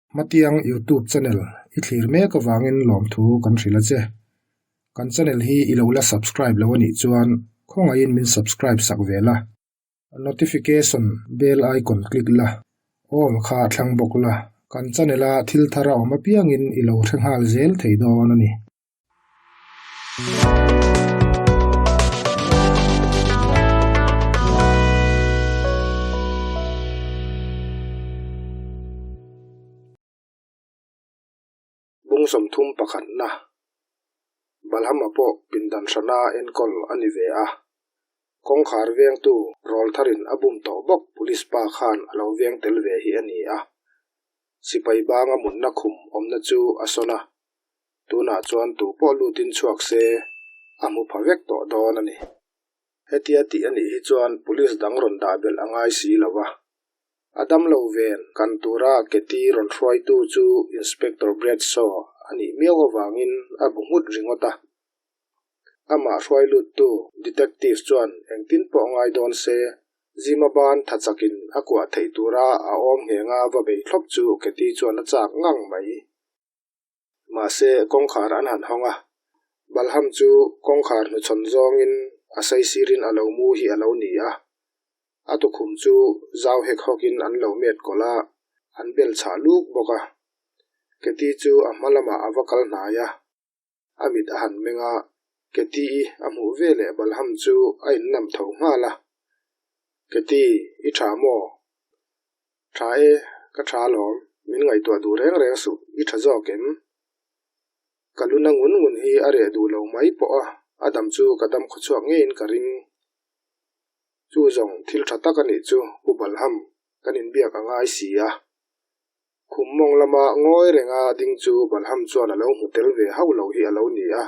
Hmatiang Youtube channel i thlir mek avangin lawmthu kan hrilh a che. Kan channel hi i lo la subscribe lo a nih chuan khawngaihin min subscribe sak ve la. Notification bell icon click la, all kha thlang bawk la, kan channel a thil thar a awm apiangin i lo hre nghal zel thei dawn a ni. Bung 30 pakhatna, Balhama pawh pindan hrana enkawl a ni ve a. Kawngkhar vengtu rawl tharin a bum tawh bawk Police pa khan a lo veng tel ve hi a ni a. Sipai banga mutna khum awmna chu a sawn a. Tunah chuan tu pawh lutin chhuak se a hmu pha vek tawh dawn a ni. Hetia tih a nih hi chuan Police dang rawn dah belh a ngai si lo va. A damlo ven kan tura Katie rawn hruaitu chu Inspector Bradshaw a nih miau avangin a bu nghut ringawt a. Amah hruai luttu Detective chuan engtin pawh ngai dawn se, Zima ban tha chakin a kuah theih tura a awm nghenga va bei thlawp chu Katie chuan a chak ngang mai. Mahse, kawngkhar an han hawng a, Balham chu kawngkhar hnuchhawn zawngin a saisirin a lo mu hi a lo ni a. A tukhum chu zau hek hawkin an lo met kawlh a, an bel chhah luk bawk a. Keti chu a hma lamah a va kal hnai a, a mit a han meng a, Keti-i a hmuh veleh Balham chu a innam tho nghal a. Keti, i tha maw? Tha e, ka tha alawm, min ngaihtuah duh reng reng suh, i tha zawk em? Ka lu na ngun ngun hi a reh duh lo mai pawh a, a dam chu ka dam khawchhuak ngeiin ka ring. Chu zawng thil tha tak a nih chu Pu Balham, kan inbiak a ngai si a. Khum mawng lama ngawi renga ding chu Balham chuan a lo hmu tel ve hauh lo hi a lo ni a.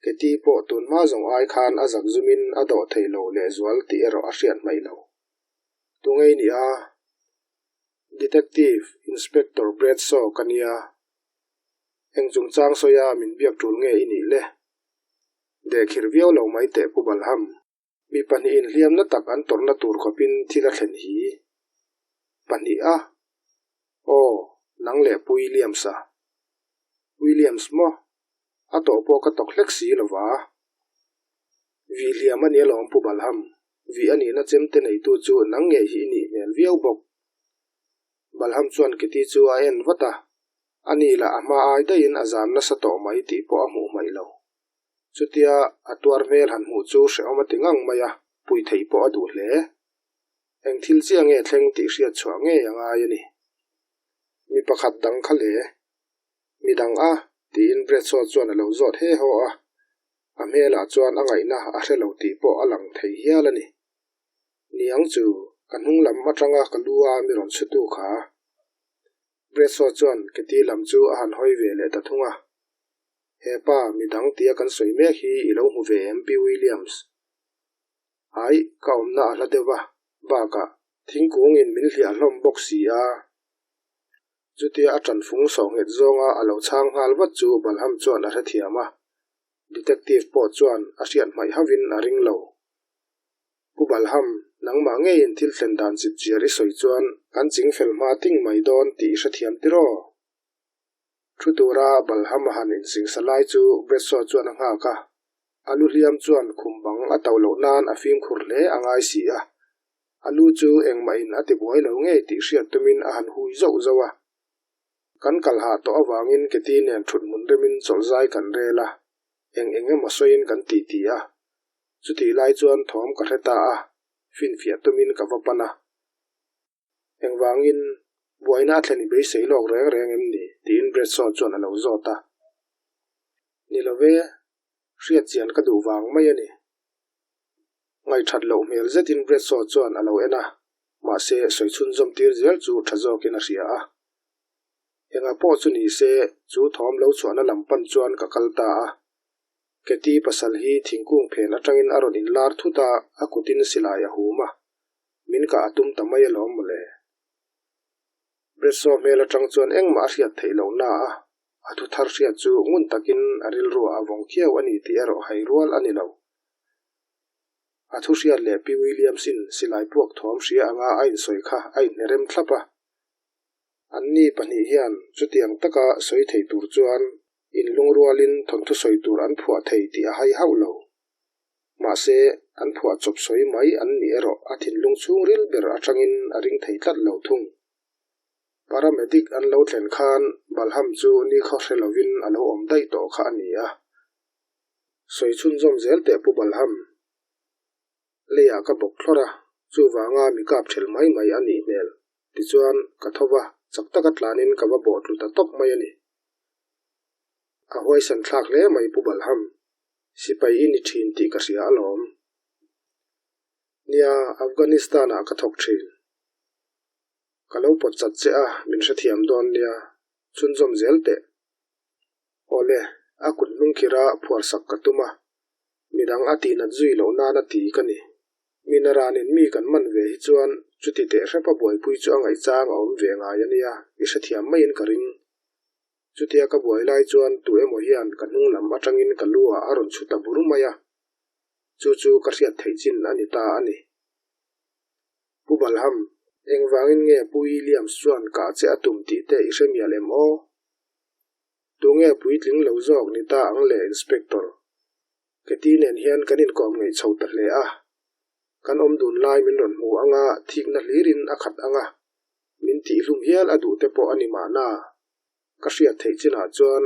Keti pawh tun hma zawng ai khan a zak zumin a dawh thei lo lehzual tih erawh a hriat hmaih lo. Tungei ni a? Detective Inspector Bradshaw ka nia. Eng chungchang sawia min biak tul nge i nih le? Dehkhir viau lo mai teh Pu Balham. Mi pahnihin hliamna tak an tawrhna tur khawpin thil a thlen hi. Pahnih a? Aw, nang leh Pu Williams-a. Williams maw? A tawh pawh ka tawk hlek si lo va. Vih hliam a ni alawm Pu Balham. Vih a nihna chemte neitu chu nang ngei hi i nih hmel viau bawk. Balham chuan Kitty chu a en vat a, ani lah a hma ai daihin a zam nasa tawh mai tih pawh a hmuh hmaih lo. Chutia a tuar hmel han hmuh chu hrehawm a ti ngang mai a, pui theih pawh a duh hle. Eng thil chiah nge thleng tih hriat chhuah ngei a ngai a ni. Mi pakhat dang kha le. Mi dang a, tiin Bradshaw chuan a lo zawt he haw a. A hmelah chuan a ngaihna a hre lo tih pawh a lang thei hial a ni. Niang chu, ka hnung lam atanga ka lu a mi rawn chhutu kha. Bradshaw chuan Katie lam chu a han hawi ve leh ta thung a. He pa, mi dang tia kan sawi mek hi i lo hmu ve em Pi Williams? Aih, ka awmna a hla deuh va, bakah thingkungin min hliah hlawm bawk si a. Chutia a ṭanfung sawhnghet zawnga a lo chhang nghal vat chu Balham chuan a hrethiam a, Detective pawh chuan a hriat hmaih hauhin a ring lo. Pu Balham, nangmah ngeiin thil thlen dan chipchiar i sawi chuan kan chingfel hma ting mai dawn tih i hrethiam tiraw? Thu tura Balham a han insingsa lai chu Bradshaw chuan a nghak a, a lu hliam chuan khum bang a tauh loh nan a fimkhur hle a ngai si a. A lu chu engmahin a tibuai lo ngei tih hriat tumin a han hui zauh zauh a. Kan kal hah tawh avangin Keti nen thut hmun remin chawlhzai kan rel a, eng eng emaw sawiin kan ti ti a. Chutih lai chuan thawm ka hre ta a, finfiah tumin ka va pan a. Engvangin, buaina a thlen i beisei lawk reng reng em ni? tiin Bradshaw chuan a lo zawt a. Ni lo ve, hriat chian ka duh vang mai a ni. Ngaihthat loh hmel zetin Bradshaw chuan a lo en a, mahse sawi chhunzawm tir zel chu tha zawkin a hria a. Enga pawh chu ni se, chu thawm lo chhuahna lam pan chuan ka kal ta a. Katie pasal hi thingkung phen atangin a rawn inlar thut a, a kutin silai a hum a. Min kah a tum ta mai alawm mawle. Bradshaw hmel atang chuan engmah a hriat theih loh na a, a thu thar hriat chu ngun takin a rilruah a vawng khiau a ni tih erawh hai rual a ni lo. A thu hriat leh Pi Williams-in silai puak thawm hria anga a insawi kha a inhne rem thlap a. Anni pahnih hian chutiang taka sawi thei tur chuan inlungrualin thawnthu sawi tur an phuah thei tih a hai hauh lo. Mahse, an phuah chawp sawi mai an nih erawh a thinlung chhungril ber atangin a ring thei tlat lo thung. Paramedic an lo thlen khan Balham chu nikhaw hre lovin a lo awm daih tawh kha a ni a. Sawi chhunzawm zel teh Pu Balham. Leiah ka bawk thlawr a, chuvanga mi kap ṭhelh mai mai a nih hmel. Tichuan, ka tho va, chak taka tlanin ka va bawh tlu ta tawp mai a ni. A huaisan thlak hle mai Pu Balham. Sipai i ni ṭhin tih ka hria alawm. Nia, Afghanistan-ah ka thawk ṭhin. Ka lo pawt chat che a, min hrethiam dawn nia, chhunzawm zel teh. Awle, a kut hnung khira phuarsak ka tum a, midang a tihnat zui loh nana ti ka ni. Mi naranin mi kan man ve hi chuan chuti teh hrepa buaipui chu a ngaihchang a awm ve ngai a nia, i hrethiam maiin ka ring. Chutia ka buai lai chuan tu emaw hian ka hnung lam atangin ka lu ah a rawn chhu ta bur mai a, chu chu ka hriat theih chin a ni ta a ni. Pu Balham, engvangin nge Pu Williams chuan kah che a tum tih te i hre mial em aw? Tunge puitling lo zawk ni ta ang le Inspector? Keti nen hian kan inkawm ngeih chho ta hle a. Kan awm dun lai min rawn hmu anga thikna hlirin a khat anga min tihhlum hial a duh te pawh a ni mahna. Ka hriat theih chinah chuan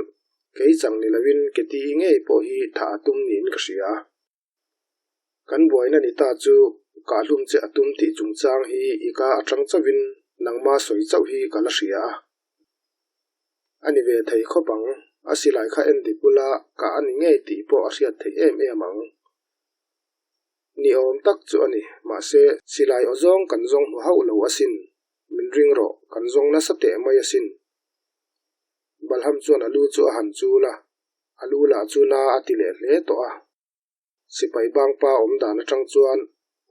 kei chang ni loin Keti-i ngei pawh hi thah a tum niin ka hria. Kan buaina ni ta chu kahhlum che a tum tih chungchang hi i ka atang chauhin nangma sawi chauh hi ka la hria a. A ni ve thei khawp ang, a silai kha en dik ula kah a ni ngei tih pawh a hriat theih em em ang. Ni awm tak chu a ni, mahse silai aw zawng kan zawng hmu hauh lo asin, min ring rawh, kan zawng nasa teh mai asin. Balham chuan a lu chu a han chul a, A lu lah chu na a ti leh hle tawh a. Sipai bangpa awm dan atang chuan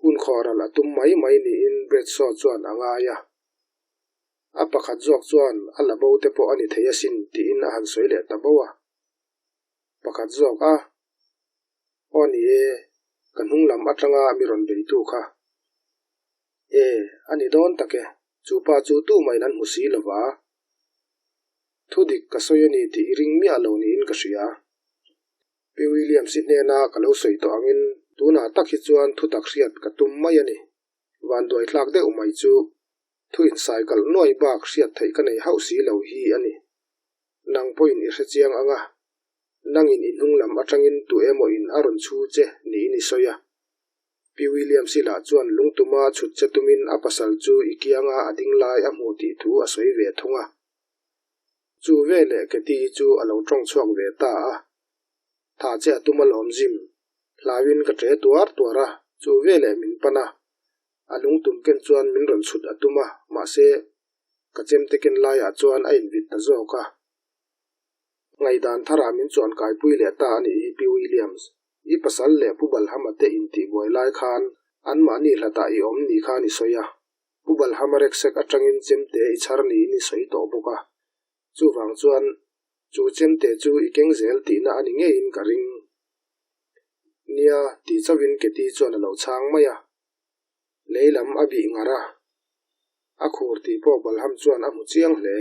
hun khawhral a tum mai mai niin Bradshaw chuan a ngai a. A pakhat zawk chuan a la bo te pawh a ni thei asin tiin a han sawi leh ta bo a. Pakhat zawk a, Aw ni e, ka hnung lam atanga mi rawn beitu kha. E, a ni dawn tak e, chu pa chu tumahin an hmu si lova. Thu dik ka sawi a ni tih i ring miah lo niin ka hria. Pi Williams-i hnena ka lo sawi tawh angin tunah tak hi chuan thu tak hriat ka tum mai a ni. Vanduai tlak deuh mai chu thu insai kalh nuai bak hriat theih ka nei hauh si lo hi a ni. Nang pawhin i hre chiang ang a, nangin i hnung lam atangin tu emawin a rawn chhu che niin i sawi a. Pi Williams-i lah chuan lungtuma chhut che tumin a pasal chu i kianga a ding lai a hmu tih thu a sawi ve thung a. Chu veleh Katie-i chu a lo tawng chhuak ve ta a. Tha che a tum alawm Jim. Hlauin ka ṭe tuar tuar a, chu veleh min pan a. A lungtum ken chuan min rawn chhut a tum a, mahse, ka chemte ken laiah chuan a invit ta zawk a. Ngaihdan tharah min chuan kaipui leh ta a nih hi Pi Williams. I pasal leh Pu Balhama te intihbuai lai khan anmahni hlatah i awm ni khan i sawi a. Pu Balhama reksek atangin chemte i chhar niin i sawi tawh bawk a. Chuvang chuan chu chemte chu i keng zel tihna a ni ngeiin ka ring. Nia, ti chauhin Keti chuan a lo chhang mai a. Lei lam a bih ngar a. A khur tih pawh Balham chuan a hmu chiang hle.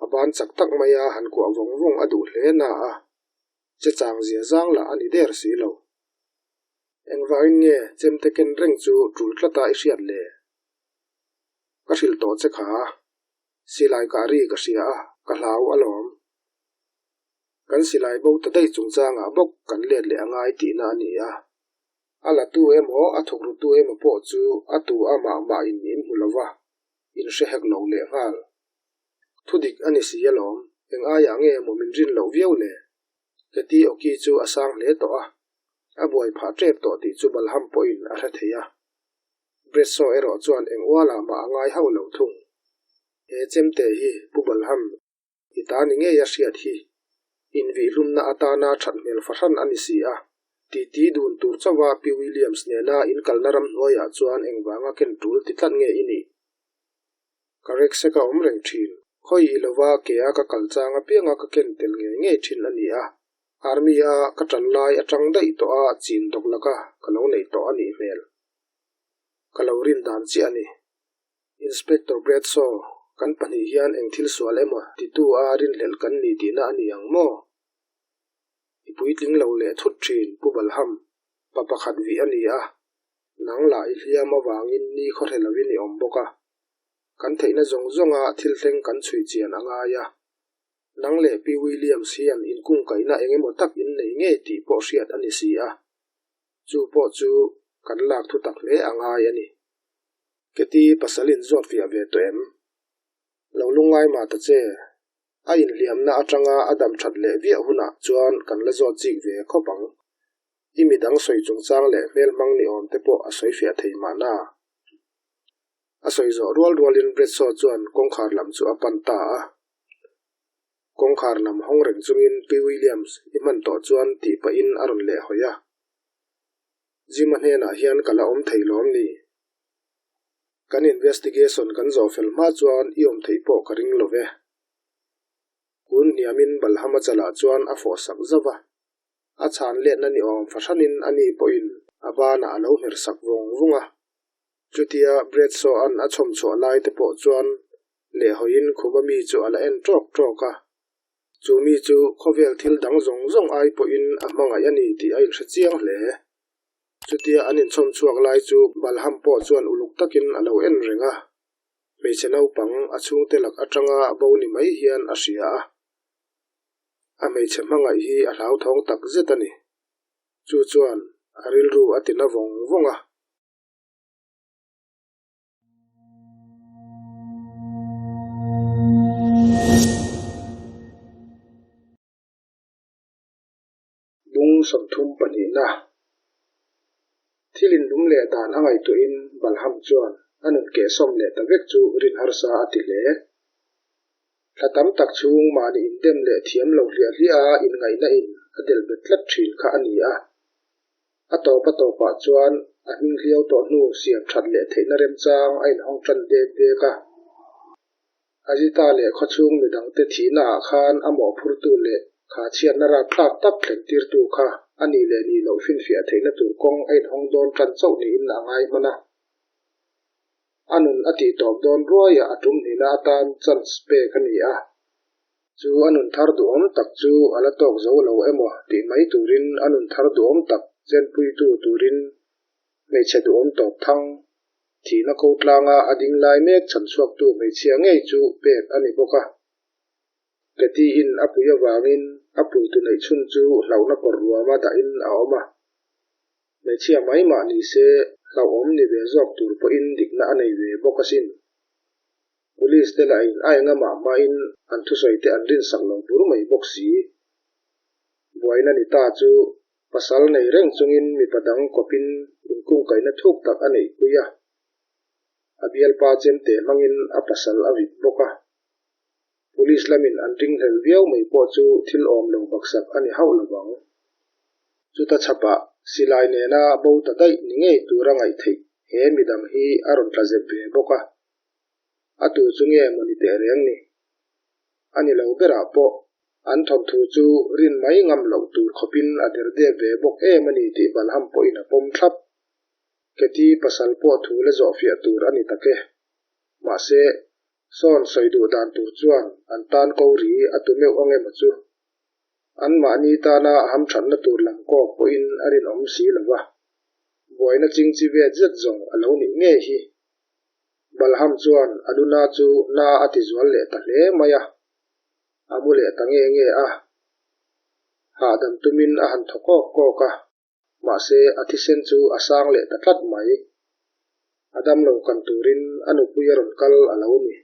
A ban chak tak maia han kuah vawng vawng a duh hle na a. Che chang zia zang lah a ni der si lo. Engvangin nge chemte ken reng chu tul tlata i hriat le? Ka hrilh tawh che kha. Silai kah ri ka hria a, ka hlau alawm. Kan silai bo ta daih chungchangah bawk kan let leh a ngai tihna a ni a. A la tu emaw a thawk ru tu emaw pawh chu a tu a mah mah in in hmu lo va, in hre hek lo leh nghal. Thu dik a ni si alawm, eng aiah nge maw min rin loh viau le? Keti awki chu a sang hle tawh a, a buai phah tep tawh tih chu Balham pawhin a hre thei a. Bretsaw erawh chuan eng ualah mah a ngai hauh lo thung. He chemte hi Pu Balham I ta ni ngei a hriat hi. Invihlumna atana that hmel fahran a ni si a. Titi dun tur chauha Pi Williams nena inkalna ramhnuaiah chuan engvanga ken tul ti tlat nge i nih? Ka reksek a awm reng thin. Khawi i lova kea ka kal chang apianga ka ken tel ngei ngei thin a ni a. Army-a ka tan lai atang daih tawh a chin dawk laka ka lo neih tawh a nih hmel. Ka lo rin dan chiah a ni. Inspector Bradshaw, Kan pahnih hian eng thil sual emaw titu a rinhlelh kan ni tihna a ni ang maw? I puitling lo leh thut thin, Pu Balham, pa pakhat vih a ni a, nang lah i hliam avangin ni khawhre lovin i awm bawk a. Kan theihna zawng zawnga thil thleng kan chhui chian a ngai a. Nang leh Pi Williams hian inkungkaihna eng emaw tak in nei ngei tih pawh hriat a ni si a. Chu pawh chu kan lak thu tak hle a ngai a ni. Keti pasal in zawt fiah ve tawh em? Lo lungngai mah ta che. A inhliamna atanga a dam that leh viah hunah chuan kan la zawt chik ve khawp ang. I midang sawi chungchang leh hmelhmang ni awm te pawh a sawi fiah thei mahna. A sawi zawh rual rualin Bradshaw chuan kawngkhar lam chu a pan ta a. Kawngkhar lam hawng reng chungin Pi Williams i hman tawh chuan tih pahin a rawn lehhawi a. Jim-a hnenah hian ka la awm thei lawm ni? Kan investigation kan zawh fel hma chuan i awm theih pawh ka ring lo ve. Kun hniamin Balhama chalah chuan a fawh sak zauh a. A chhan letna ni awm fahranin ani pawhin a banah a lo hmer sak vawng vawng a. Chutia Bradshaw-a'n a chhawm chhuah lai te pawh chuan lehhawiin khuma mi chu a la en ṭawk ṭawk a. Chu mi chu khawvel thil dang zawng zawng ai pawhin a hmangaih a ni tih a inhre chiang hle. Chutia an inchhawm chhuak lai chu Balham pawh chuan uluk takin a lo en reng a. Hmeichhe naupang a chhungte lak atanga bo ni mai hian a hria a. A hmeichhe hmangaih hi a hlauthawng tak zet a ni. Chu chuan a rilru a tina vawng vawng a. Bung 32 na Thil inlum leh dan a ngaihtuahin Balham chuan a nun kehsawm leh ta vek chu rin harsa a ti hle. Thla tam tak chhung mahni indem leh thiam lo hliah hliah a inngaihna in a delh bet tlat thin kha a ni a. A tawp a tawpah chuan a hming hliau tawh hnu siam that leh theihna remchang a inhawng tan dek dek a. Ajita leh khawchhung midangte thihnaah khan a mawhphurtu leh kha chhiatna rapthlak tak thlentirtu kha a nih leh nih loh finfiah theihna tur kawng a inhawng dawn tan chauh niin a ngai hman a. A nun a tihtawp dawn ruaiah a tum hnihna atan chance pek a ni a. Chu a nun thar duhawm tak chu a la tawk zo lo emaw tih mai turin a nun thar duhawm tak chenpuitu turin hmeichhe duhawm tawp thang, thihna ko tlanga a ding lai mek chhanchhuaktu hmeichhia ngei chu pek a ni bawk a. Katie-in a pui avangin a puitu neih chhun chu hlauhna kawr ruama dahin a awm a. Hmeichhia mai mah ni se hlauhawm ni ve zawk tur pawhin dikna a nei ve bawk asin. Police te lah in a engamah hmain an thusawi te an rinsak lo bur mai bawk si. Buaina ni ta chu pasal nei reng chungin mipa dang kawpin inkungkaihna thuk tak a neihpui a. A bialpa chemte hmangin a pasal a vit bawk a. Police lamin an ringhlel viau mai pawh chu thil awm lo baksak a ni hauh lo vang. Chuta chhapah silai nena bo ta daih ni ngei tura ngaih theih he midang hi a rawn tla zep ve bawk a. A tu chu nge maw ni teh reng ni? A ni lo berah pawh an thawnthu chu rin mai ngam loh tur khawpin a derdep ve bawk em a ni tih Balham pawhin a pawm thlap. Keti pasal pawh thu la zawhfiah tur a ni tak e. Mahse, sawn sawi duh dan tur chuan an tan ko ri a tu meuh ang emaw chu. Anmahni tana hamthatna tur lam kawk pawhin a rinawm si lo va. Buaina chingchi vet zet zawng a lo nih ngei hi. Balham chuan a luna chu na a ti zual leh ta hle mai a, a mu leh ta nge nge a. Hahdam tumin a han thaw kawk kawk a, mahse a thisen chu a sang leh ta tlat mai. A damlo kan turin a nupui a rawn kal a lo ni.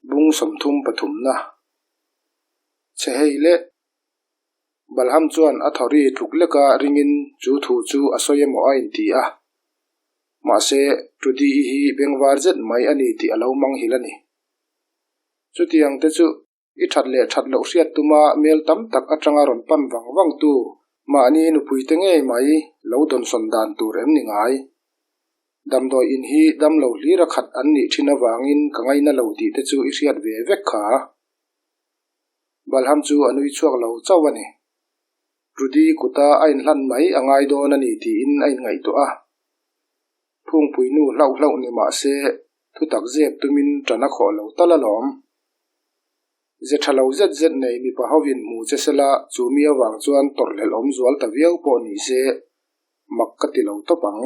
Bung 33 na Che hei le. Balham chuan a thawri tluk leka ringin chu thu chu a sawi emaw a inti a. Mahse, Trudy-i hi bengvar zet mai a ni tih a lo manghilh a ni. Chutiang te chu i that leh that loh hriat tuma mel tam tak atanga rawn pan vang vang tu mahni nupui te ngei mai lo dawnsawn dan tur em ni ngai? Damdawi in hi dam lo hlir a khat an nih thin avangin ka ngaina lo tih te chu i hriat ve vek kha. Balham chu a nui chhuak lo chauh a ni. Trudy kuta a inhlan mai a ngai dawn a ni tiin a inngaihtuah a. Phungpui nu hlauh hlauh ni mah se thutak zep tumin ṭan a khawh lo tal alawm. Ze ṭha lo zet zet nei mipa hovin hmu che sela chu mi avang chuan tawrhhlelh awm zual ta viau pawh ni se mak ka ti lo tawp ang.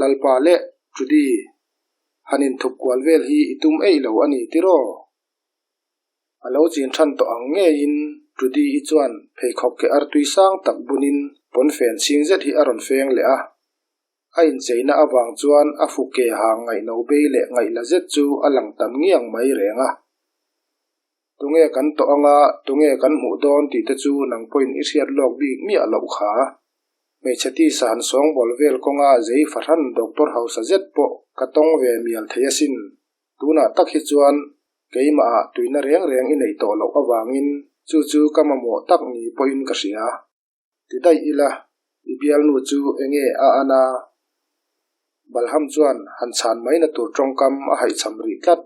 Lalpa leh Trudy, han inthup kual vel hi i tum eih lo a ni tiraw? A lo chin than tawh ang ngeiin Trudy-i chuan pheikhawk ke artui sang tak bunin pawnfen chhing zet hi a rawn feng leh a. A incheina avang chuan a fuke hang ngaihno bei leh ngaihla zet chu a lang tam ngiang mai reng a. Tunge kan tawh anga tunge kan hmuh dawn tih te chu nang pawhin i hriat lawk bik miah loh kha. Hmeichhe tisa han sawngbawl vel kawnga zei fahran doctor hausa zet pawh ka tawng ve mial thei asin. Tunah tak hi chuan keimahah tuina reng reng i neih tawh loh avangin chu chu ka mamawh tak ni pawhin ka hria. Ti daih ila, i bialnu chu enge a an a? Balham chuan han chhan maina tur tawngkam a haihchham rih tlat.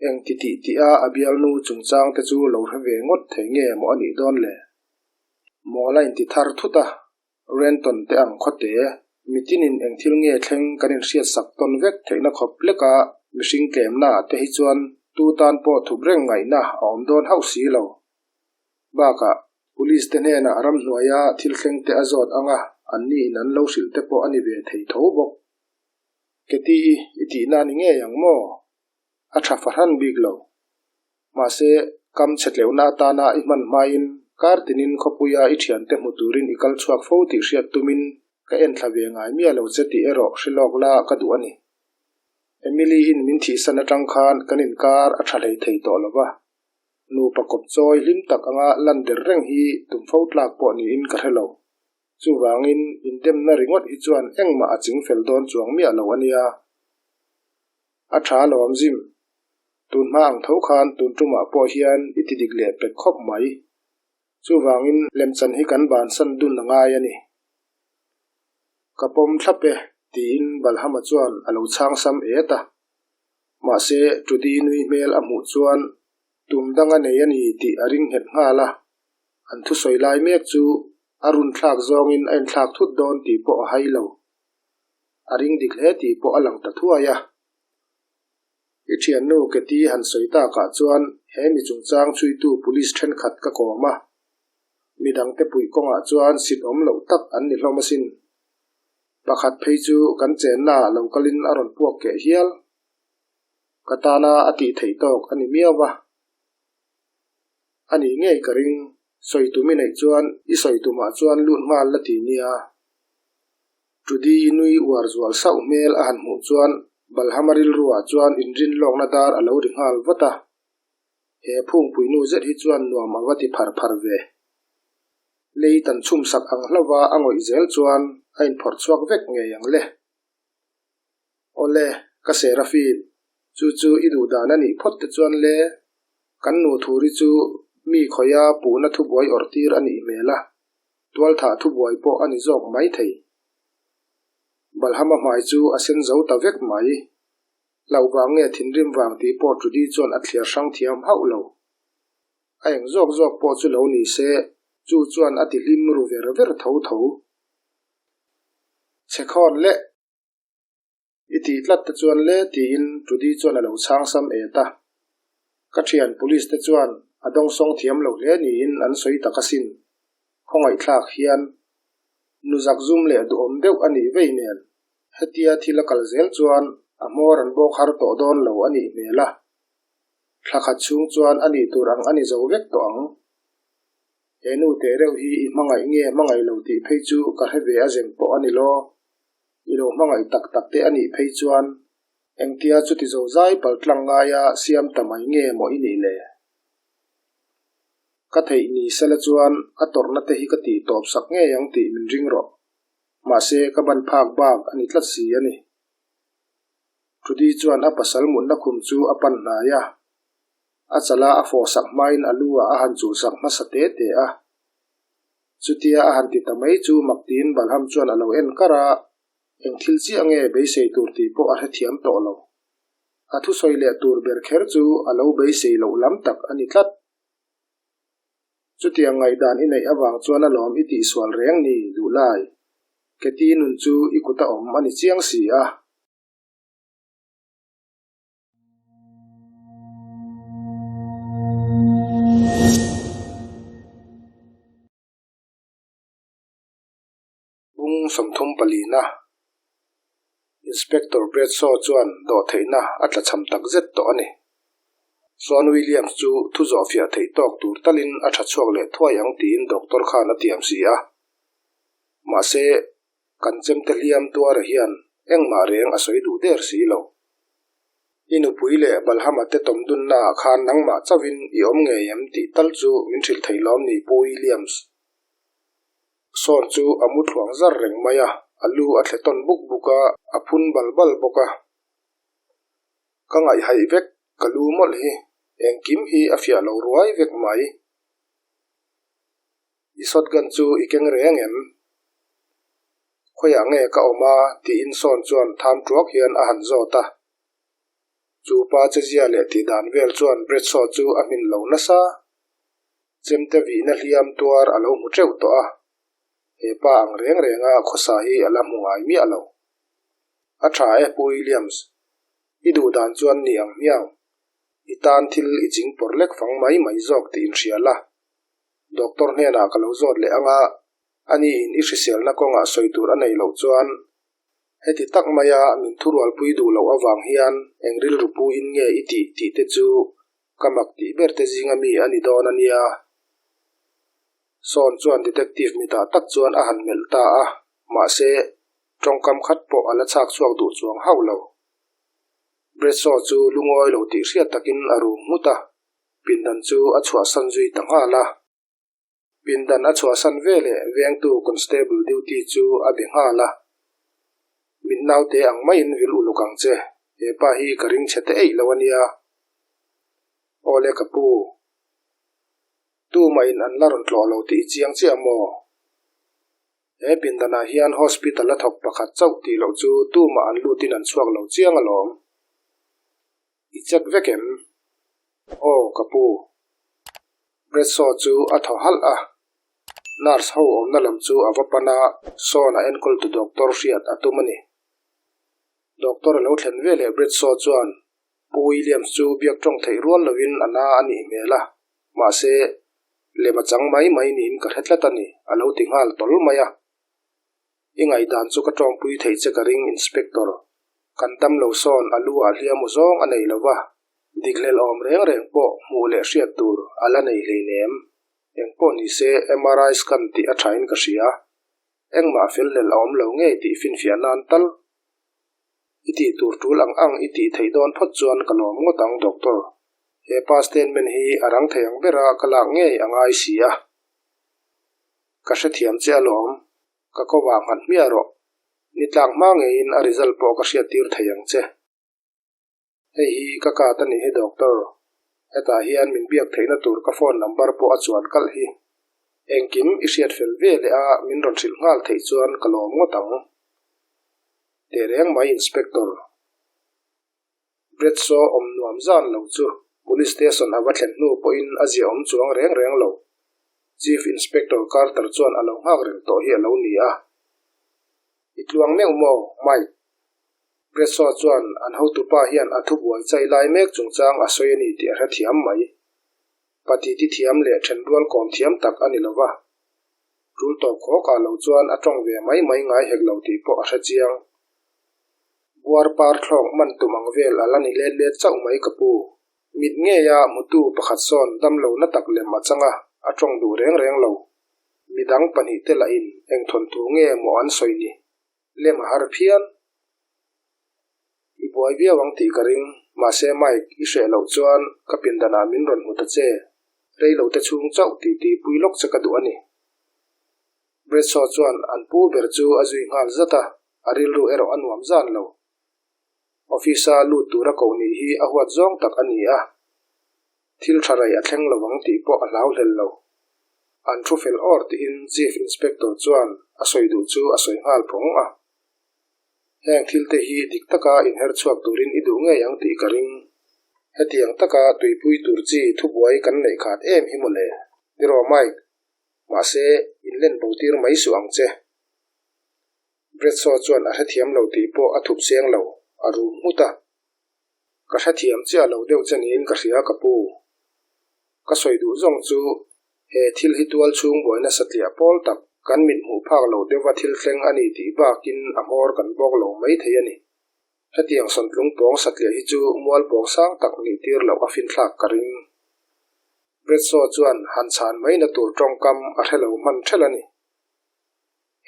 Eng ti tih tih a a bialnu chungchang te chu lo hre ve ngawt thei nge maw a nih dawn le? Mawl a inti thar thut a, Renton te ang khawte, mitinin eng thil nge thleng kan inhriatsak tawn vek theihna khawp leka mihring tlemnaah te hi chuan tu tan pawh thup reng ngaihna a awm dawn hauh si lo. Bakah, Police te hnenah ramhnuaia thil thleng te a zawt ang a, anniin an lo hrilh te pawh a ni ve thei tho bawk. Keti-i i tihna a ni ngei ang maw? A tha fahran bik lo. Mahse, kam chhe tleuhna atana i hman hmain kar tinin khawpuia i thiante hmu turin i kal chhuak fo tih hriat tumin ka enthla ve ngai miah lo che tih erawh hre lawk la ka duh a ni. Emily-in min thihsan atang khan kan inkar a tha hlei thei tawh lo va. Nupa kawp chawi hlim tak anga lan der reng hi tum fo tlak pawh niin ka hre lo. Chuvangin indemna ringawt hi chuan engmah a ching fel dawn chuang miah lo a nia. A tha alawm Jim. Tun hma ang tho khan tun tumah pawh hian i ti dik leh pek khawp mai. Chuvangin lemchan hi kan bansan dun a ngai a ni. Ka pawm thlap e, tiin Balhama chuan a lo chhang sam et a. Mahse, Trudy nui hmel a hmuh chuan tum dang a nei a ni tih a ring nghet nghal a. An thusawi lai mek chu a run thlak zawngin a inthlak thut dawn tih pawh a hai lo. A ring dik hle tih pawh a lang ta thuai a. I thiannu Keti han sawi takah chuan he mi chungchang chhuitu police thenkhat ka kawm a. Midangte puih kawngah chuan sit awm loh tak an ni hlawm asin. Pakhat phei chu kan chennaah lo kalin a rawn puak keh hial. Ka tana a tih theih tawk a ni miau va. A nih ngei ka ring, sawi tum i neih chuan i sawi tumah chuan lut nghal la ti nia. Trudy-i nui uar zual sauh hmel a han hmuh chuan Balhama rilruah chuan inrin lawkna dar a lo ri nghal vat a. He phungpui nu zet hi chuan nuam a va ti phar phar ve. Lei tan chhum sak ang hlauva a ngawih zel chuan a inphawrh chhuak vek ngei ang le. Awle, ka Serafim, chu chu i duh dan a nih phawt te chuan le, kan nu thuri chu mi khawia puhna thubuai awrh tir a nih hmel a, tualthah thubuai pawh a ni zawk mai thei. Balhama hmai chu a sen zo ta vek mai. Hlauh vang nge thinrim vang tih pawh Trudy chuan a thliar hrang thiam hauh lo. A eng zawk zawk pawh chu lo ni se, chu chuan a ti hlim ru ver ver tho tho. Chhe khawn leh i tih tlat te chuan le tiin Trudy chuan a lo chhang sam et a. Ka thian police te chuan a dawngsawng thiam lo hle niin an sawi tak asin. Khawngaihthlak hian nu zak zum leh duhawm deuh a nih vei nen hetia thil a kal zel chuan a hmawr an bawk har tawh dawn lo a nih hmel a. Thla khat chhung chuan a nih tur ang a ni zo vek tawh ang. He nu teh reuh hi i hmangaih nge hmangaih lo tih phei chu ka hre ve a zem pawh a ni law. I lo hmangaih tak tak te a nih phei chuan engtia chuti zo zai pal tlang ngaia siam ta mai nge maw i nih le? Ka theih ni sela chuan a tawrhna te hi ka tih tawp sak ngei ang tih min ring rawh. Mahse ka ban phak bak a ni tlat si a ni. Trudy chuan a pasal mutna khum chu a pan hnai a. A chala a fawh sak hmain a lu ah a han chul sak hmasa te te a. Chutia a han ti ta mai chu Maktiin Balham chuan a lo en kar a, eng thil chiah nge beisei tur tih pawh a hrethiam tawh lo. A thusawi leh tur ber kher chu a lo beisei loh lam tak a ni tlat. Chutiang ngaihdan i neih avang chuan alawm i tihsual reng ni duhlai. Keti nun chu i kut a awm a ni chiang si a. Bung 34 Inspector Bradshaw chuan dawhtheihna a tlachham tak zet tawh a ni. Sean Williams chu thu zawhfiah theih tawk tur talin a tha chhuak leh thuai ang tiin doctor khan a tiam si a. Mahse, kan chemte hliam tuara hian engmah reng a sawi duh der si lo. I nupui leh Balhama te tawmdunnaah khan nangmah chauhin i awm ngei em tih tal chu min hrilh thei lawm ni Pu Williams? Sawn chu a mu thluang zar reng mai a, a lu a thle tawn buk buk a, a phun bal bal bawk a. Ka ngaihhaih vek, ka lu mawlh hi, engkim hi a fiah lo ruai vek mai. I shotgun chu i keng reng em? Khawiah nge ka awm a? tiin Sawn chuan tham tuak hian a han zawt a. Chu pa chezia leh tihdan vel chuan Bradshaw chu a hmin lo nasa. Chemte vihna hliam tuar a lo hmu teuh tawh a, he pa ang reng renga khawsa hi a la hmu ngai miah lo. A tha e Pu Williams, i duh dan chuan ni ang hmiang, i tan thil i ching pawr lek fang mai mai zawk tih inhria la. Doctor hnenah ka lo zawt leh ang a, ani in i hriselna kawngah sawi tur a nei loh chuan heti tak maia min thurualpui duh loh avang hian eng rilru pu in nge i tih tih te chu Ka mak tih ber te zinga mi a ni dawn a nia. Sawn chuan detective mitah tak chuan a han melh ta a, mahse, tawngkam khat pawh a la chhak chhuak duh chuang hauh lo. Bradshaw chu lungawi lo tih hriat takin a rum nghut a, pindan chu a chhuahsan zui ta nghal a. Pindan a chhuahsan veleh vengtu constable duty chu a be nghal a, Min naute ang maiin vil uluk ang che, he pa hi ka ring chhe te eih lo a nia. Awle ka pu, tumahin an la rawn tlawh lo tih i chiang chiah maw? He pindanah hian hospital a thawk pakhat chauh tih loh chu tumah an lutin an chhuak lo chiang alawm. I check vek em? Aw, ka pu. Bradshaw chu a thaw halh a. Nurse ho awmna lam chu a va pan a, Sean a enkawltu doctor hriat a tum a ni. Doctor a lo thlen veleh Bradshaw chuan Pu Williams chu biak tawng theih rual lovin a na a nih hmel a, mahse, lem a chang mai mai niin ka hre tlat a ni, a lo ti nghal tawl mai a. I ngaihdan chu ka tawngpui theih che ka ring, Inspector. Kan dam lo sawn a lu ah hliam u zawng a nei lo va, dikhlel awm reng reng pawh hmuh leh hriat tur a la nei hleinem. Engpawh ni se MRI scan tih a thain ka hria. Engmah felhlel a awm lo ngei tih finfiah nan tal. I tih tur tul ang ang i tih theih dawn phawt chuan ka lawm ngawt ang Doctor. He pa statement hi a rang thei ang bera ka lak ngei a ngai si a. Ka hrethiam che alawm. Ka ko vang nghat hmiah rawh. Ni tlak hma ngeiin a result pawh ka hriattir thei ang che. Hei hi ka card a nih hi Doctor. Hetah hian min biak theihna tur ka phone number pawh a chuan kalh hi. Engkim i hriat fel ve leh a min rawn hrilh nghal theih chuan ka lawm ngawt ang. Tehreng mai Inspector. Bradshaw awm nuam zan lo chu Police Station a va thlen hnu pawhin a zia awm chuang reng reng lo. Chief Inspector Carter chuan a lo nghak reng tawh hi a lo ni a. I tluang meuh maw, Mike? Bradshaw chuan an hotupa hian a thubuai chai lai mek chungchang a sawi a ni tih a hrethiam mai. Patiti thiam leh thenrual kawm thiam tak a ni lo va. Tul tawp khawkah lo chuan a tawng ve mai mai ngai hek lo tih pawh a hrechiang. Buar par thlawk man tum ang vel a la ni let let chauh mai ka pu. Mit ngeia hmutu pakhat sawn damlo na tak lem a chang a, a tawng duh reng reng lo. Midang pahnihte lahin eng thawnthu nge maw an sawi ni? Lem a har phian. I buai viau ang tih ka ring, mahse Mike, i hreh loh chuan ka pindanah min rawn hmu ta che. Reilote chhung chauh titi pui lawk che ka duh a ni. Bradshaw chuan an pu ber chu a zui nghal zat a, a rilru erawh a nuam zan lo. Office-a lut tura koh nih hi a huat zawng tak a ni a, thil tha rei a thleng lo ang tih pawh a hlau hlel lo. An thu fel awr tiin Chief Inspector chuan a sawi duh chu a sawi nghal phawng a. Heng thil te hi dik taka inher chhuak turin i duh ngei ang tih ka ring. Hetiang taka tuipui tur chi thubuai kan neih khat em hi mawle. Tiraw Mike, mahse inlen bo tir mai suh ang che. Bradshaw chuan a hrethiam lo tih pawh a thup seng lo, a rum nghut a. Ka hrethiam chiah lo deuh che niin ka hria ka pu. Ka sawi duh zawng chu he thil hi tual chhung buaina satliah pawl tak kan mit hmuh phak lo deuha thil thleng a ni tih bakin a hmawr kan bawk lo mai thei a ni. Hetiang sawntlung pawng satliah hi chu mual pawng sang tak nih tir loh a finthlak ka ring. Bradshaw chuan han chhan maina tur tawngkam a hre lo hman ṭhelh a ni.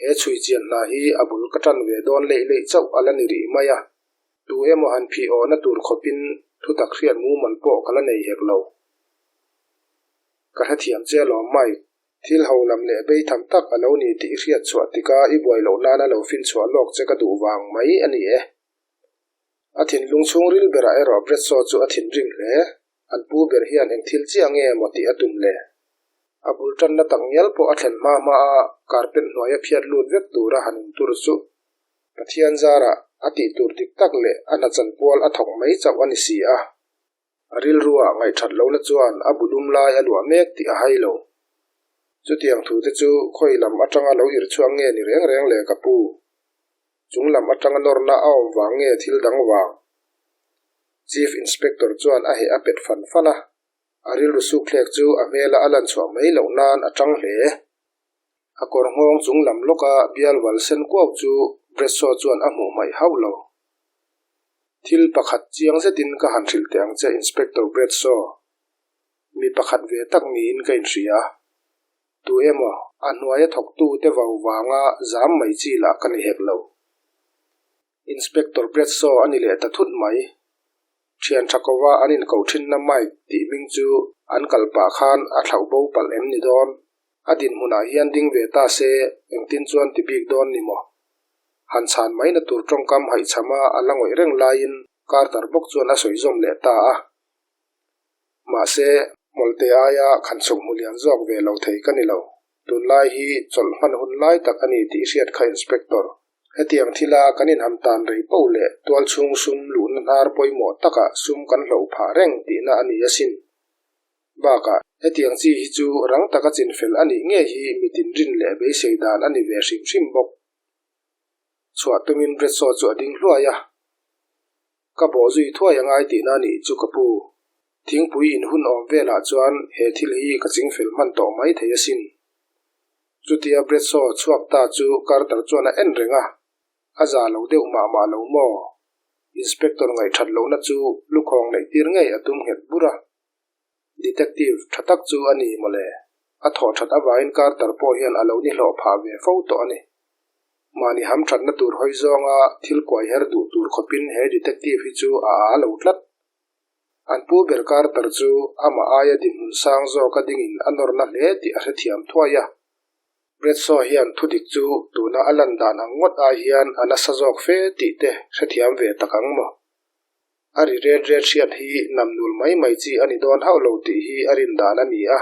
He chhui chian hna hi a bul ka ṭan ve dawn leih leih chauh a la ni rih mai a, tu emaw han phih awhna tur khawpin thutak hriat mumal pawh ka la nei hek lo. Ka hrethiam che alawm Mike, thil ho lam leh bei tham tak a lo ni tih i hriat chhuah tika i buai loh nana lo finchhuah lawk che ka duh vang mai a ni e. A thinlung chhungril berah erawh Bradshaw chu a thinrim hle. An pu ber hian eng thil chiah nge maw tih a tum le? A bul tanna tak ngial pawh a thlen hma hma a carpet hnuaia phiat lut vek tura han intur chu Pathian zarah a tih tur dik tak leh a hna chanpual a thawk mai chauh a ni si a. A rilruah ngaihthat lohna chuan a bu dum lai a luah mek tih a hai lo. Chutiang thute chu khawi lam atanga lo irhchhuak nge ni reng reng le ka pu? Chung lam atanga nawrna a awm vang nge thil dang vang? Chief Inspector chuan a heh a pet fan fan a, a rilru sukthlek chu a hmela a lan chhuah mai loh nan a tang hle. A kawr nghawng chung lam lawka bial val sen kuau chu Bradshaw chuan a hmuh hmaih hauh lo. Thil pakhat chiang zetin ka han hrilh teh ang che Inspector Bradshaw. Mi pakhat ve tak niin ka inhria. Tu emaw, a hnuaia thawktute vau vanga zam mai chi lah ka ni hek lo. Inspector Bradshaw a ni leh ta thut mai. Thian tha kova an inkoh thinna Mike tih hming chu an kal pah khan a thlauh bo palh em ni dawn? A dinhmunah hian ding ve ta se engtin chuan ti bik dawn ni maw? Han chhan maina tur tawngkam haihchhama a la ngawih reng laiin Carter bawk chuan a sawi zawm leh ta a. Mahse, hmawlhte aia khanchhuk hmu lian zawk ve lo thei ka ni lo. Tunlai hi chawlh hman hun lai tak a ni tih hriat kha Inspector. Hetiang thila kan inham tan rei poh leh tualchhung sum luhna hnar pawimawh takah sum kan hloh phah reng tihna a ni asin. Bakah, hetiang chi hi chu rang taka chinfel a nih ngei hi mi tinrin leh beisei dan a ni ve hrim hrim bawk. Chhuah tumin Bradshaw chu a ding hluai a. Ka bawh zui thuai a ngai tihna a nih chu ka pu. Thingpui in hun awm velah chuan he thil hi ka chingfel hman tawh mai thei asin. Chutia Bradshaw chhuak ta chu Carter chuan a en reng a, a za lo deuh mah mah lo maw? Inspector ngaihthat lohna chu lukhawng neih tir ngei a tum nghet bur a. Detective tha tak chu a ni mawle. A thawh that avangin Carter pawh hian a lo ni hlawh phah ve fo tawh a ni. Mahni ham thatna tur hawi zawnga thil kuai her duh tur khawpin he detective hi chu a aa lo tlat. An pu ber Carter chu amah aia dinhmun sang zawka dingin a nawrna hle tih a hrethiam thuai a. Bradshaw hian thudik chu tuna a lan dan ang ngawt ai hian a nasa zawk fe tih te hrethiam ve tak ang maw? A ri ret ret hriat hi namnul mai mai chi a ni dawn hauh lo tih hi a rin dan a ni a.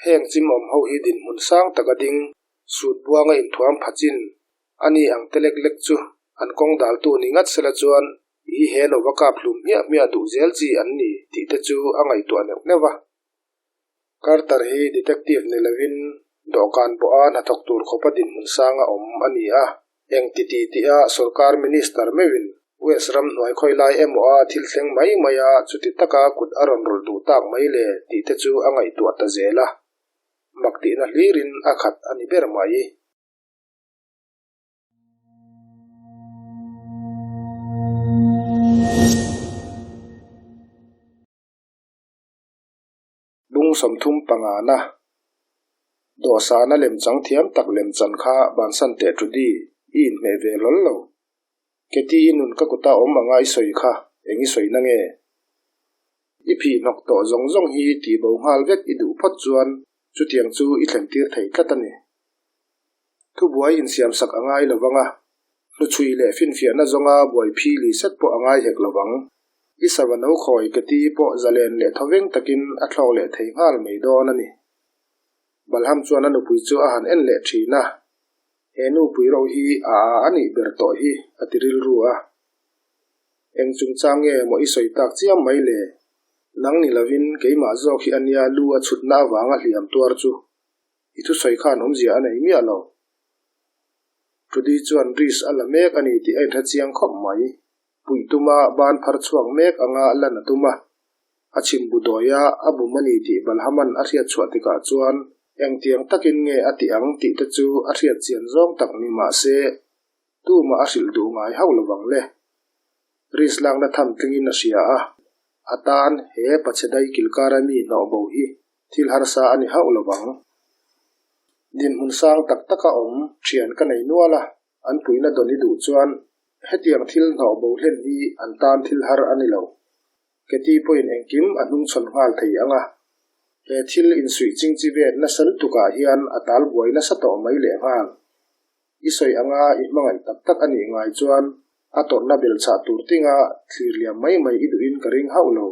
Heng chimawm ho hi dinhmun sang taka ding, sut buanga inthuam pha chin a ni ang te lek lek chu an kawng daltu ni ngat sela chuan i he lova kap hlum hmiah hmiah duh zel chi an ni tih te chu a ngaihtuah neuh neuh a. Carter hi detective ni lovin dawhkan pawha hnathawk tur khawpa dinhmun sanga awm a ni a, eng ti ti tih-a sorkar minister meuhin US ram hnuai khawi lai emaw a thil thleng mai mai a chuti taka kut a rawn rawlh duh tak mai le tih te chu a ngaihtuah ta zel a, mak tihna hlirin a khat a ni ber mai. Bung 35 na Dawhsana lemchang thiam tak lemchan kha bansan teh Trudy, i inhmeh ve hlawl lo. Katie i nun ka kuta awm anga i sawi kha eng i sawi na nge? I phih hnawk tawh zawng zawng hi tihbo nghal vek i duh phawt chuan chutiang chu i thlen tir thei tlat a ni. Thubuai insiamsak a ngai lo vang a, hnuchhui leh finfiahna zawnga buai phi li set pawh a ngai hek lo vang. I sava no khawi ka ti pawh zalen leh thawveng takin a thlawk leh thei nghal mai dawn a ni. Balham chuan a nupui chu a han en leh thin a, He nupui ro hi a a a nih ber tawh hi, a ti rilru a. Eng chungchang nge maw i sawi tak chiam mai le? Nang ni lovin keimah zawk hi a nia lu a chhutna avanga hliam tuar chu. I thusawi khan awmzia a nei miah lo. Trudy chuan risk a la mek a ni tih a inhre chiang khawp mai. Puih tuma ban phar chhuak mek anga lan a tum a. A chhimbu dawia a bum a ni tih Balhaman a hriat chhuah tikah chuan engtiang takin nge a ti ang tih te chu a hriat chian zawng tak ni mah se tumah a hrilh duh ngai hauh lovang le. Risk lakna tham tlingin a hria a, a tan he pachhe dai kilkara mi hnawh bo hi thil harsa a ni hauh lovang. Dinhmun sang tak taka awm thian ka nei nual a, an puihna dawn i duh chuan hetiang thil hnawh bo hlen hi an tan thil har a ni lo. Keti pawhin engkim a hnungchhawn nghal thei ang a, he thil insuih chingchi vet nasa lutukah hian a tal buai nasa tawh mai lehnghal. I sawi anga i hmangaih tak tak a nih ngai chuan a tawrhna belchhah tur tinga thlir liam mai mai i duhin ka ring hauh lo.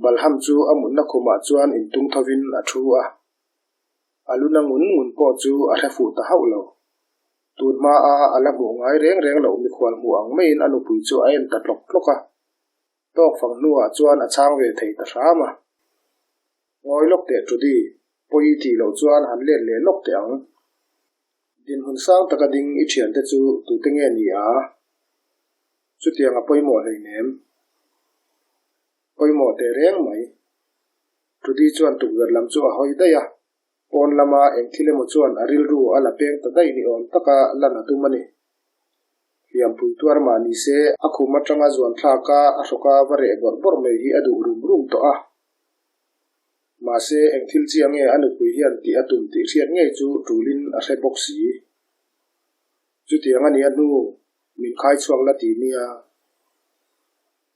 Balham chu a mutna khumah chuan intung thovin a thu a. A luna ngun ngun pawh chu a hre fuh ta hauh lo. Tun hmaa a la hmuh ngai reng reng loh mikhual hmuh ang maiin a nupui chu a en ta tlawk tlawk a. Tawk fang hnuah chuan a chhang ve thei ta hram a. Ngawi lawk teh Trudy, pawi i tih loh chuan han let leh lawk teh ang. Dinhmun sang taka ding i thiante chu tute nge ni a? Chutiang a pawimawh hleinem. Pawimawh teh reng mai. Trudy chuan tukverh lam chu a hawi daih a, pawn lama eng thil emaw chuan a rilru a la peng ta daih ni awm taka lan a tum a ni. Hliampui tuar mah ni se, a khum atanga zuan thlaka a hrawka va reh bawrh bawrh mai hi a duh rum rum tawh a. Mahse, eng thil chiah nge a nupui hian tih a tum tih hriat ngei chu tulin a hre bawk si. Chutiang a nia hnu, min khai chhuak la ti nia.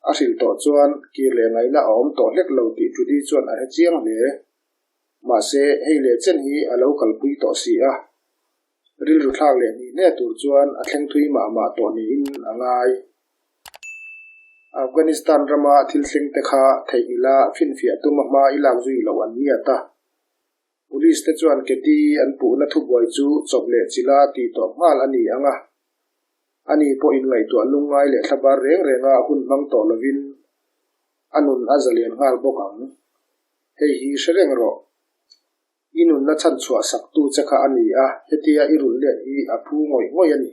A hrilh tawh chuan kir leh ngaihna a awm tawh hlek lo tih Trudy chuan a hre chiang hle. Mahse, hei leh chen hi a lo kalpui tawh si a. Rilru thlak leh hnih hne tur chuan a thleng thui mah mah tawh niin a ngai. Afghanistan rama thil thleng te kha theihnghilha finfiah tuma hma i lak zui loh an ngiat a. Police te chuan Keti an puhna thubuai chu chawp leh chila tih tawp nghal a ni ang a. Ani pawh inngaihtuah lungngai leh thlabar reng renga hun hmang tawh lovin a nun a zalian nghal bawk ang. Hei hi hre reng rawh. I nunna chhan chhuah saktu che kha a ni a, hetia i rulh let hi a phu ngawih ngawih a ni.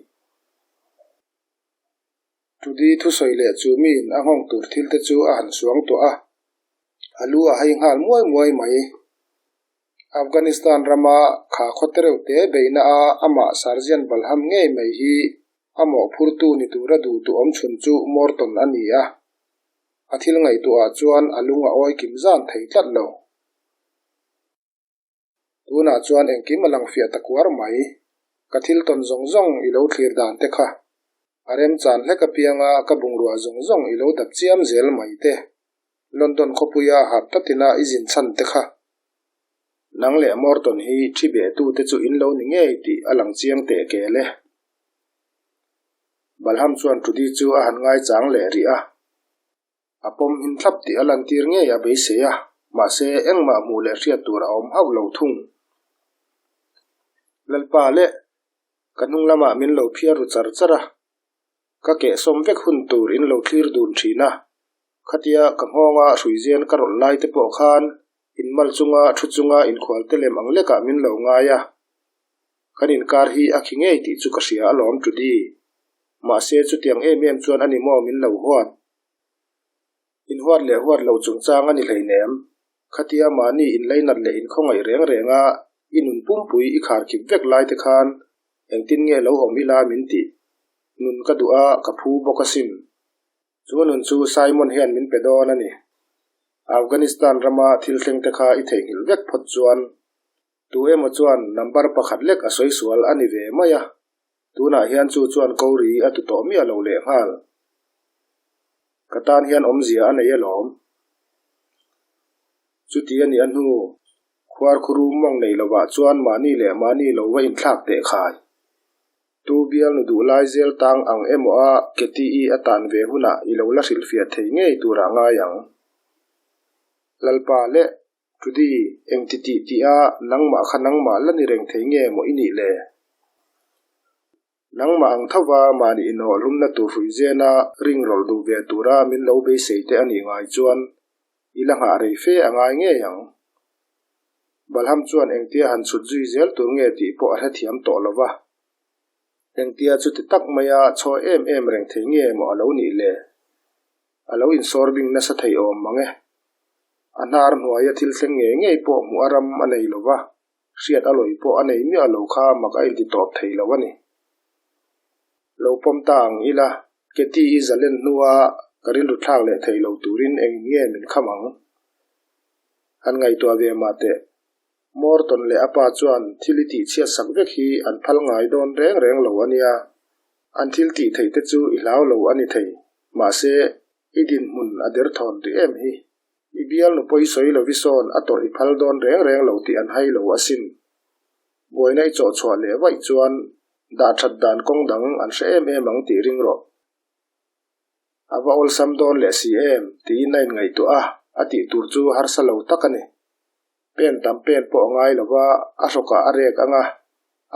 Trudy thusawi leh chu miin a nghawng tur thil te chu a han suang tuah a, a lu a hai nghal muai muai mai. Afghanistan rama kha khaw tereuh te beihna a amah Sarzian Balham ngei mai hi a mawhphurtu ni tura duh duh awm chhun chu Morton a ni a, a thil ngaihtuahah chuan a lung a awi kim zan thei tlat lo. Tunah chuan engkim a lang fiah ta kuar mai. Ka thil tawn zawng zawng i lo thlir dan te kha. A remchan hlek apianga ka bungrua zawng zawng i lo dap chiam zel mai te. London khawpuia harh tatina i zin chhan te kha. Nang leh Morton hi thi behtu te chu in lo ni ngei tih a lang chiang teh kel e. Balham chuan Trudy chu a han ngaichang leh rih a. A pawm hin thlap tih a lantir ngei a beisei a, mahse engmah hmuh leh hriat tur a awm hauh lo thung. Lalpa leh ka hnung lamah min lo phiar ru char char a, ka kehsawm vek hun tur in lo thlir dun thin a, khatia ka nghawnga hruizen ka rawlh lai te pawh khan inmal chunga thu chunga inkhual te lem ang lekah min lo ngai a, kan inkar hi a khi ngei tih chu ka hria alawm Trudy. Mahse chutiang em em chuan a ni maw min lo huat? Inhuat leh huat lo chungchang a ni hleinem. Khatia mahni inleinat leh inkhawngaih reng renga i nun pumpui i kharkhip vek lai te khan engtin nge lo awm ila min tih? Nun ka duh a, ka phu bawk asin. Chu nun chu Simon hian min pe dawn a ni. Afghanistan rama thil thleng te kha i theihnghilh vek phawt chuan Tu emaw chuan number pakhat lek a sawi sual a ni ve mai a, tunah hian chu chuan ko ri a tu tawh miah lo lehnghal. Ka tan hian awmzia a nei alawm. Chuti a nih a hnu, khuar khuru mawng nei lovah chuan mahni leh mahni lo va inthlak teh khai. Tu bial nu duh lai zel tang ang emaw a Keti-i a tan ve hunah i lo la hrilhfiah thei ngei turah ngai ang. Lalpa leh Trudy, eng ti tih tih a, nangmah kha nangmah la ni reng thei nge maw i nih le? Nangmah ang thova mahni inawh hlumna tur hruizena ring rawlh duh ve tura min lo beisei te a nih ngai chuan I la nghah rei fe a ngai ngei ang. Balham chuan engtia han chhut zui zel tur nge tih pawh a hrethiam tawh lo va. Engtia chuti tak maia chhaw em em reng thei nge maw a lo nih le? A lo insawr bing nasa thei awm mang e. A hnar hnuaia thil thleng ngei ngei pawh hmuh a ram a nei lo va, hriat a lawi pawh a nei miah lo kha mak a inti tawp thei lo a ni. Lo pawm ta ang ila, Keti i zalen hnua ka rilru thlak leh thei lo turin engin nge min kham ang? Han ngaihtuah ve mah teh. Morton leh a pa chuan thil i tihchhiat sak vek hi an phal ngai dawn reng reng lo a nia. An thil tih theih te chu i hlau lo a ni thei. Mahse, i dinhmun a derthawn duh em hi? I bialnu pawh i sawi lo i sawn a tawrh i phal dawn reng reng lo tih an hai lo asin. Buaina i chawhchhuah leh vaih chuan dah that dan kawng dang an hre em em ang tih ring rawh. A va awlsam dawn leh si em tiin a inngaihtuah a, a tih tur chu harsa lo tak a ni. Pen tam pen pawh a ngai lo va, a hrawkah a rek ang a,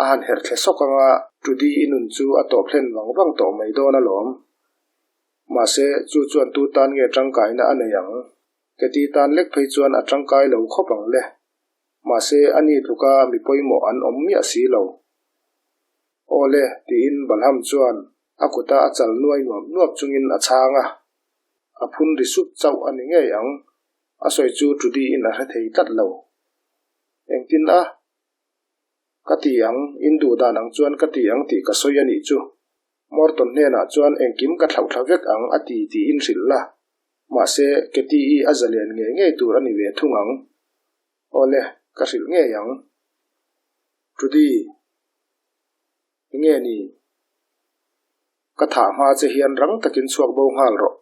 a han herh thle sawk ang a, Trudy i nun chu a tawp hlen vang vang tawh mai dawn alawm. Mahse, chu chuan tu tan nge tangkaina a nei ang? Keti tan lek phei chuan a tangkai lo khawp ang le. Mahse, a ni tluka mi pawimawh an awm miah si lo. Aw le, tiin Balham chuan a kuta a chal nuai nuap nuap chungin a chhang a. A phun ri sup chauh a ni ngei ang, a sawi chu Trudy-in a hre thei tlat lo. Engtin a? Ka ti ang, in duh dan ang chuan ka ti ang tih ka sawi a nih chu. Morton hnenah chuan engkim ka thlauhthla vek ang a ti tiin hrilh la. Mahse, Katie-i a zalen ngei ngei tur a ni ve thung ang. Awle, ka hrilh ngei ang. Trudy, enge ni? Ka thah hma che hian rang takin chhuak bo nghal rawh.